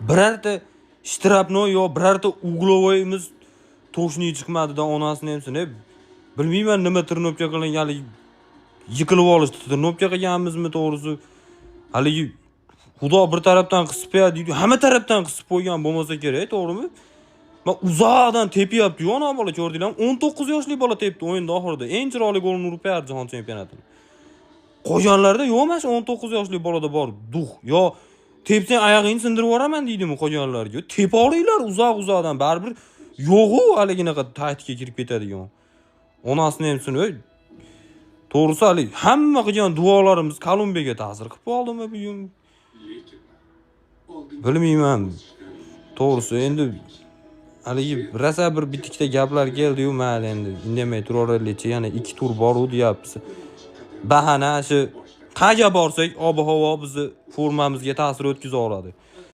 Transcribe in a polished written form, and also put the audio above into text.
Birorta штрафной yo birorta угловой imiz точный chiqmadida, onasini emsin. E, bilmayman, nima тренировка qilingan, yiqilib olishdi. Тренировка qilganmizmi, to'g'risi? Haligi xudo bir tarafdan qisib qo'yadi, hamma tarafdan qisib qo'ygan bo'lmasa kerak, to'g'rimi? Man uzoqdan tepyapti-yu ana bola, ko'rdinglarmi? 19 yoshli bola tepdi o'yinda oxirida. Eng chiroyli golini urib berdi jahon chempionatini. Qolganlarda yo'q, mana shu 19 yoshli bolada bor дух. Yo tepsang oyog'ingni sindirib yuboraman deydimi qolganlarga? Tepa olinglar uzoq uzoqdan, baribir yo'q-u haliginaqa taktika kirib ketadigan. Onasini emsin, ey. To'g'risi, haligi hamma qilgan duolarimiz Kolumbiyaga ta'sir qilib qoldimi bugun? Bilmayman. To'g'risi, endi haligi rosa bir bitta ikkita gaplar keldi-yu, mayli, endi indamay turaveraylikchi, yana ikki tur bor-u deyapmiz. Bahana shu, qayerga borsak, ob havo bizni formamizga ta'sir o'tkaza oladi.